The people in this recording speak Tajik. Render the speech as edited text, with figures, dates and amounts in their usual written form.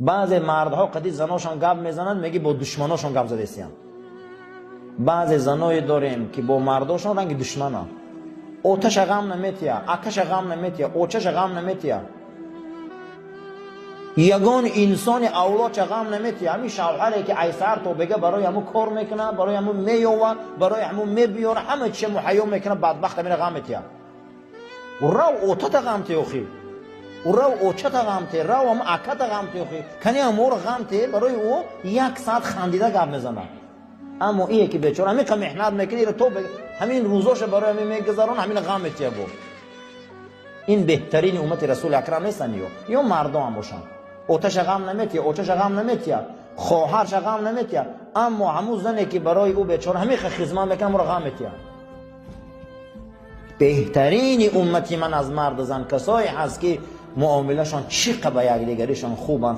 Баъзе мардҳо қади заношон гап мезананд, меги бо душманошон гап задестиян. Баъзе заное дорем, ки бо мардошон ранги душмана. Оташа ғам наметия, акаша ғам наметия, очаша ғам наметия, ягон инсони авлодша ғам наметия. Ҳамин шавҳаре, ки айсар то бега барои ҳамун кор мекунад, барои ҳамун меёвад, барои ҳамун мебиёра, ҳама чиша муҳайё мекунад, бадбахт ҳамина ғам метия. Рав, отата ғам те, охи, рав, очата ғам те, рав, ҳам аката ғам те, охи, кани ҳаморо ғам те. Барои ӯ як саат хандида гап мезанад. Аммо ие ки бечора ҳамин меҳнат мекунад, ира то ҳамин рӯзоша барои ҳамин мегузарон, ҳамина ғам метия. Бо ин беҳтарини уммати Расули Акрам нестанд. Ё мардо ҳам бошанд, оташа ғам наметия, очаша ғам наметия, хоҳарша ғам наметия, аммо ҳамун зане, ки барои ӯ бечора ҳамин хизмат мекунад, ҳамуро ғам метия. Беҳтарини уммати ман аз марду зан касое ҳаст, ки муомилашон чӣ қа ба якдигаришон хубанд.